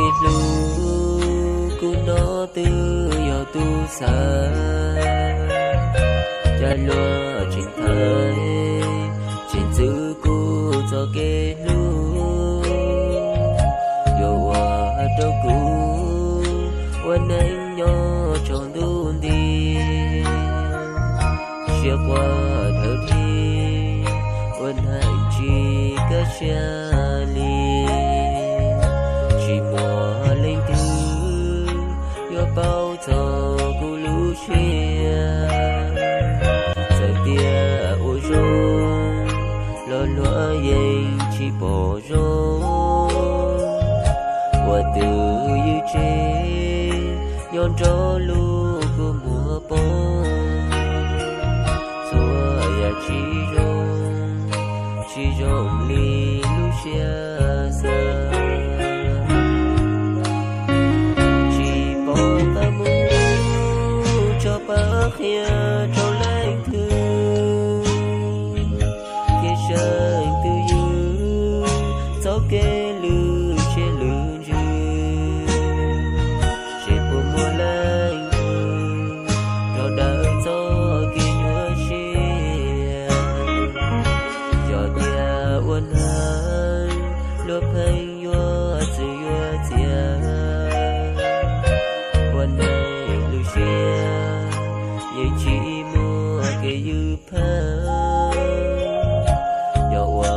Hlub kuv hnov twb yog tus xav, cas luag tseem thaiv, tseem txwv kuv txoj kev hlub. Yuav ua rau kuv ua neej nyob tsaus ntuj nti, siab quaj dhawv dhib, ua neej tsis kaj siab li. Tsis muaj leej twg yuav paub txog kuv lub siab. Txawm tias ua zoo los luag yeej tsis pom zoo. Ua twj ywm tseg nyob nrog lub kua muag poob, txhua yam tsis zoo, tsis zoo li lub siab xav. Tsis paub qab mus tso pab qhia rau leej twg, thiab seej twj ywm txoj kev lwm siab lwm ntsws. Seb puas muaj leej twg los daws txoj kev nyuaj siab. Yog tias ua neej luag pheej yuav txwv yuav txiav, ua neej lub siab yeej tsis muaj kev ywj pheej. Yog ua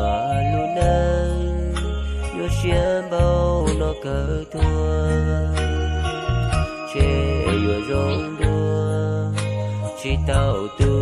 lub neej nyuaj siab npaum no kawg tuag, ntshe yuav zoo dua tsis tau tus